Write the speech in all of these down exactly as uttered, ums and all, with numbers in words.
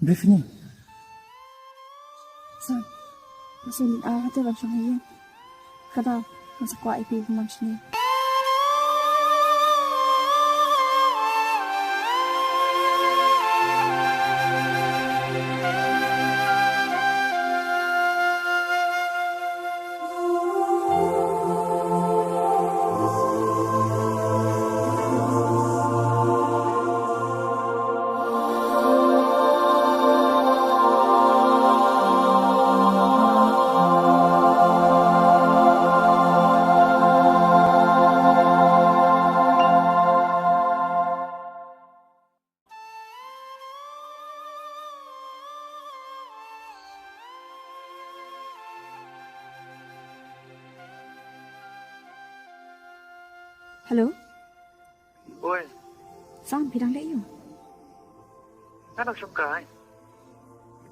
Bethany. Sam, nga sngewlyngngoh hata ban shong ha ïing. Ka daw, nga sa kwah ïa phi ban shong. Hello. Oi. Sam, phi dang leh aiu? Nga dang shong kai.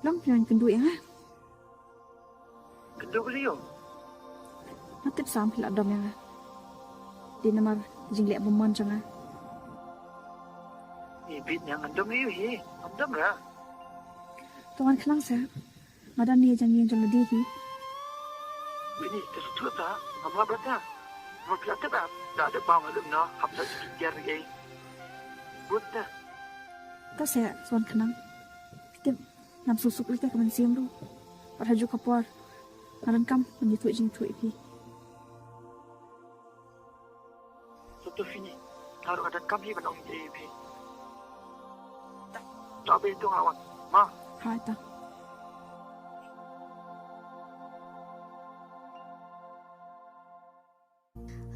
Long phi nang kynduh ïa nga? Kynduh balei ïa u? Nga tip Sam phi la dom ïa nga. Dei namar ka jingleh bymman jong nga. Ni bit ïa nga, dom ïa u hi. Ngam dom ra. To wan khnang seh. Nga don ne jong ïing jong lade hi. Bini, to sngewthuh ta. Ngam lap ra ta. Ngam phi la tip ap. Da da ba nga lum no. Hap sa ki kiar ri ei. Bun ta. To seh, to wan khnang. Tip. Ngam suk suk ïa ka mynsiem ruh. Bad ha ju ka por nga donkam ban ïathuh jingïathuh ïa phi. Sa to Fini, nga ruh nga donkam hi ban ong ïa phi. To ba ïa to nga wan. Ma. Hai ta.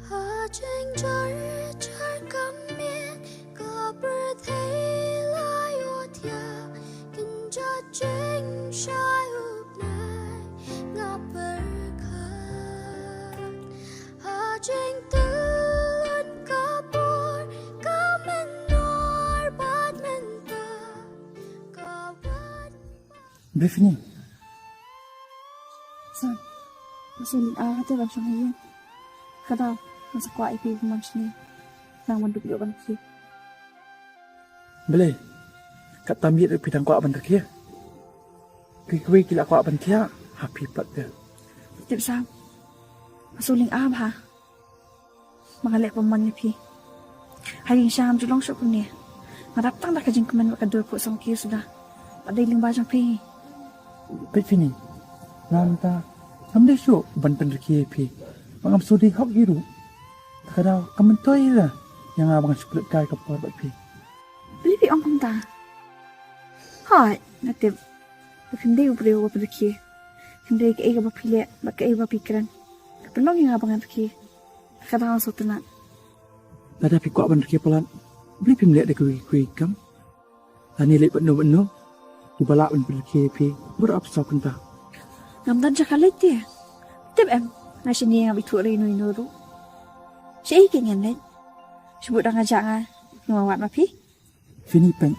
Ha jingjar jar ka miet ka pyrthei la ïoh thiah, kynjat jingshai u bnai nga pyrkhat. Ha jingtylli ka por ka mynnor bad mynta ka wan. Bethany. Sam, nga sngewlyngngoh hata ban shong ha ïing. Ka daw, nga sa kwah ïa phi ban shong. Nang ban dup ïoh ban rkhie. Balei? Katta miet ruh phi dang kwah ban rkhie. Kiwei kiwei ki la kwah ban thiah ha phi pat te. Tip Sam, nga sngewlyngngoh bha ba nga leh bymman ïa phi. Ha ïing sha ngam ju long shuh kumne. Nga dap tang da ka jingkmen bad ka dur phuh samrkhie suda. Bad dei lyngba jong phi. Peit Fini, nga mynta ngam dei shuh ban pynrkhie ïa phi. Ba ngam sngewdei hok hi ruh. Te ka daw ka myntoi ïa nga ba ngan shu pynlut kai ka por bad phi. Balei phi ong kumta? Hooid, nga tip ba phim dei u briew uba pynrkhie. Hynrei kaei kaba phi leh bad kaei kaba phi kren ka pynlong ïa nga ba ngan rkhie. Ka dang sngewtynnat. Lada phi kwah ban rkhie palat, balei phim leh da kiwei kiwei ki kam? Lane leit bad no bad no kiba lah ban pynrkhie ïa phi baroh arphew saw kynta. Ngam don jaka leit te. Tip em, nga shane ngam ithuh re ino ino ruh. Shaei kein ngan leit? Shu bud da nga jah nga, nga wan wad ma phi. Fini peit,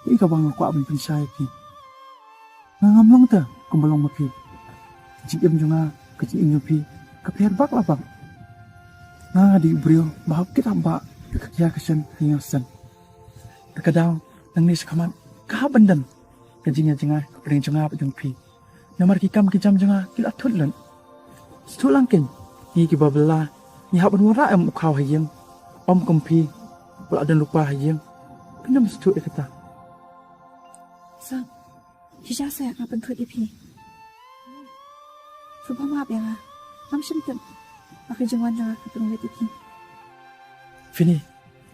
ïa kaba nga kwah ban pynshai ïa phi. Nga ngam long te kumba long ma phi. Ka jingim jong nga, ka jingim jong phi ka pher bak la bak. Nga dei u briew ba hap kit hap bah, ka khia ka shen, ka ïa shen. Te ka daw nangne shakhmat ka hap ban don ka jingïa jngai hapdeng jong nga bad jong phi. Namar ki kam ki jam jong nga ki la thut lut. Sngewthuh lang kein, ngi kiba bylla ngi hap ban wanrah em u khaw ha ïing, ym kum phi ba la don lypa ha ïing. Phin ym sngewthuh ïa kata. Sam, shisha seh nga pynthut ïa phi. Sngewbha map ïa nga. Ngam shym tip ba ka jingwan jong nga ka pynwit ïa phi. Fini,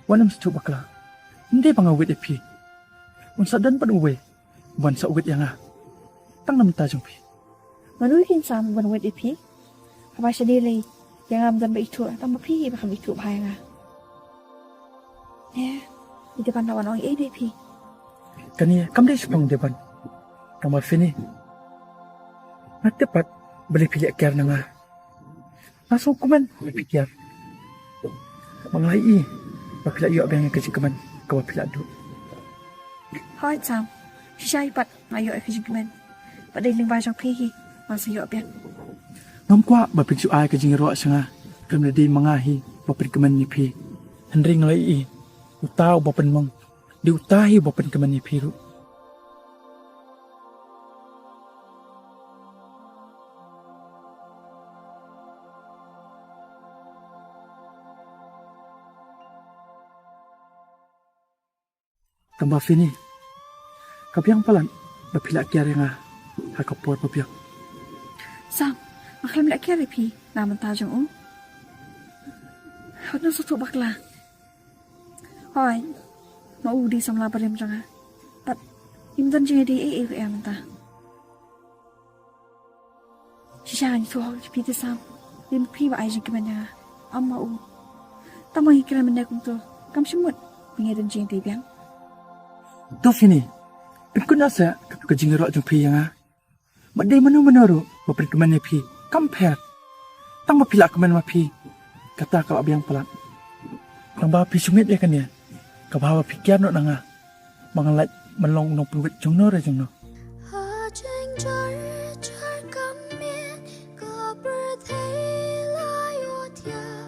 wat nym sngewthuh bakla. Ym dei ba nga wit ïa phi. Un sa don pat uwei uban sa wit ïa nga tang na bynta jong phi. Mano kein Sam uban wit ïa phi? Haba shane lei ïa nga ym don ba ithuh, tang ba phi hi ba kham ithuh bha ïa nga. Eh, i Deban la wan ong ei ei ïa phi? Kane kam dei shaphang Deban, tang ba Fini. Nga tip pat balei phi leh kiar na nga. Nga sngewkmen ba phi kiar. Ba nga la ïohi ba phi la ïoh biang ïa ka jingkmen kaba phi la duh. Hooid Sam, shisha pat nga ïoh ïa ka jingkmen. Bad dei lyngba jong phi hi nga sa ïoh biang. Ngam kwah ba phin shu ai ka jingïaroh sha nga. Khlem da dei ma nga hi ba pynkmen ïa phi. Hynrei nga la ïohi uta uba pynmong dei uta hi uba pynkmen ïa phi ruh. Tang ba phi ni, ka biang palat ba phi la kiar ïa nga ha ka por ba biang. Sam, nga khlem la kiar ïa phi na bynta jong u. Hot no sa tu bakla. Hoi, ma u dei samla barim jong nga. But im don jingïadei ei ei ïa mynta. Shisha ngan ïathuh hok ïa phi te Sam. Ym phi ba ai jingkmen ïa nga, am ma u. Tang ba ngi kren mynne kumto, kam shym mut ba ngi don jingïadei biang. To phi ni, pynkut noh seh ka jingïaroh jong phi ïa nga. Bad dei mano mano ruh ba pynkmen ïa phi, kam pher. Tang ba phi la kmen ma phi, kata ka la biang palat. Tang ba phi shu ngeit ïa kane, kaba haba phi kiar noh na nga, ba ngan lait ban long u nongpynwit jongno re jongno. Ha jingjar jar ka miet, ka pyrthei la ïoh thiah,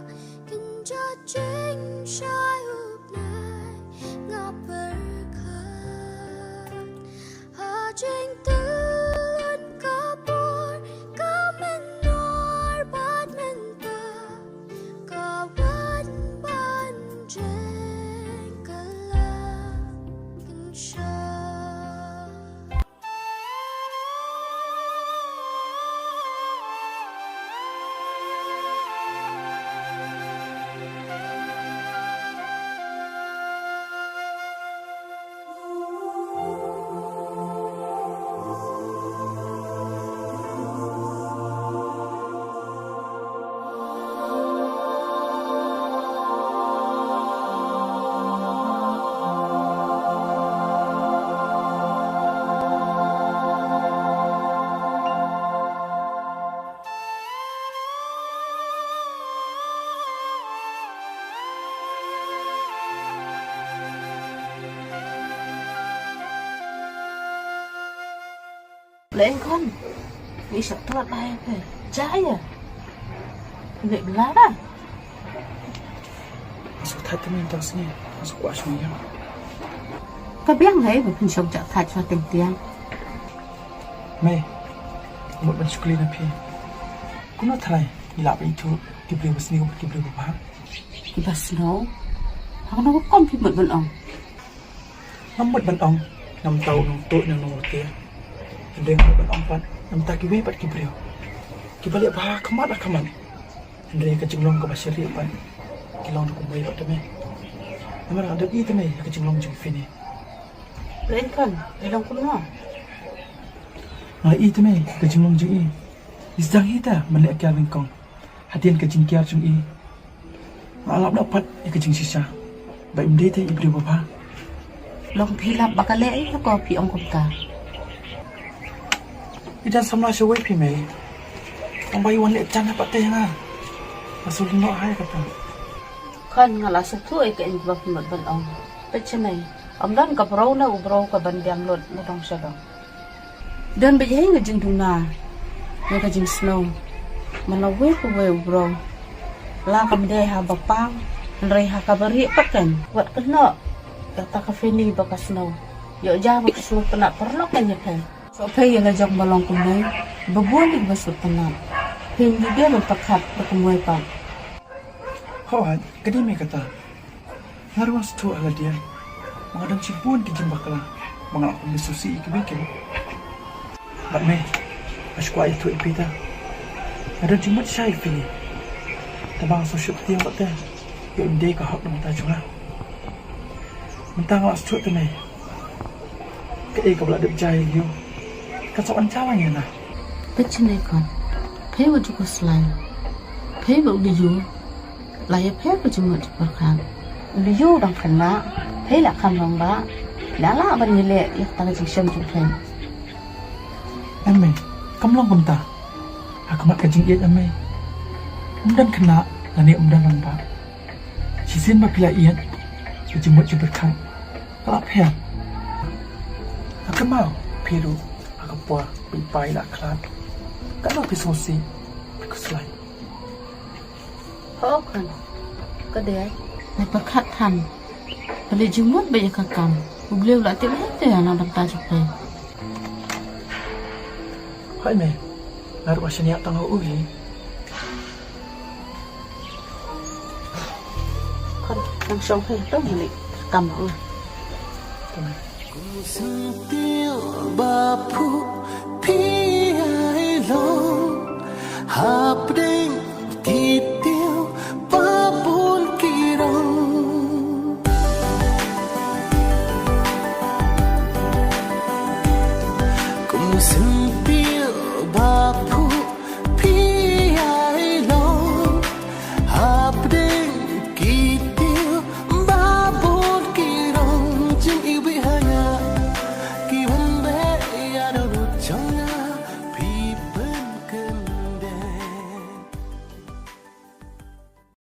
kynja jingshai u bnai nga pyrkhat. Ha jingtylli ka por, ka mynnor bad mynta, ka wan ban jingkylla kynsha. Leh khun. Ni sa tuat lai pe. Jaya. Leh belada. Sa that te men tang sini. Sa kuat sini ya. Ka biang hai ba pynshok jak that sa teng tiang. Mei. Mut ban shukli na phi. Kumno tharai ngi lah ban ithuh ki briew ba sniew bad ki briew ba bha. Ki ba sniew. Hangno ba kum phi mut ban ong. Ngam mut ban ong namta u nongtuh ne u nongrutied. Hynrei nga mut ban ong pat namta kiwei pat ki briew kiba leh bha khmat la khmat. Hynrei ka jinglong kaba shyrkhei pat ki long da kumwei pat te mei. Namar nga dep i te mei ka jinglong jong phi ni. Leh khun, i long kumno? Nga la i te mei ka jinglong jong i. I sdang hi ta ban leh kiar nyngkong. Hadien ka jingkiar jong i, nga lap da pat ïa ka jingshisha ba im dei te i briew ba bha. Long phi lap ba ka leh ïa ko phi ong kumta. I dang samla shawei phi mei. Ong ba i wan leh jan ha pat te nga. Nga shu lyngngoh hai kata. Khun nga la sngewthuh ïa ka in ba phi mut ban ong. Peit sha mei. Ym don ka briew ne u briew ka ban biang lut na dong sha dong. Don beit hi ka jingduna ne ka jingsngew. Man la wei pa wei u briew. La kam dei ha ba pang, hynrei ha kaba rieh pat kan. Wat kynnoh, kata ka Fini ba ka sngew. Ïoh ja ba ka sngewtynnat paralok kan ïa phi. Soh phi ïa la jong ba long kumne, ba bun dei ba sngewtynnat. Phi ym dei ban pyrkhat ba kumwei pat. Hooid, ka dei me kata. Nga ruh nga sngewthuh ha lade ba nga don shibun ki jingbakla ba nga la pynmih sngewsih ïa kiwei kiwei. Bad me, nga shu kwah ïathuh ïa phi ta, nga don jingmut shai ïa phi. Tangba nga sngewsih tieng bad te ïoh ym dei ka hok na bynta jong nga. Mynta nga la sngewthuh te me. Kaei kaba la dep jia ïa u Lyiu kan sa wan jia lang ïa nga. Peit shane khun. Phi wat ju khuslai. Phi bad u Lyiu la ïa phi ka jingmut jingpyrkhat. U Lyiu u dang khynnah, phi la kham rangbah. Phi la lah ban ïaleh ïa kata ka jingshem jong phi. Em mei, kam long kumta. Ha khmat ka jingïeit em mei, ym don khynnah lane ym don rangbah. Shisien ba phi la ïeit, ka jingmut jingpyrkhat ka la pher. Nga kynmaw phi ruh ha ka por ba i pa i la khlad. Katno phi sngewsih, phi khuslai. Ho khun, ka dei. Nga pyrkhat than ba leh jingmut bad ïa ka kam, U Blei u la tip hangta na ka bynta jong phi. Hooid mei, nga ruh nga shaniah tang ha u hi. Khun, nang shong hi, to ngi leit kam u. Kum syntiew ba phuh phi ai long hapdeng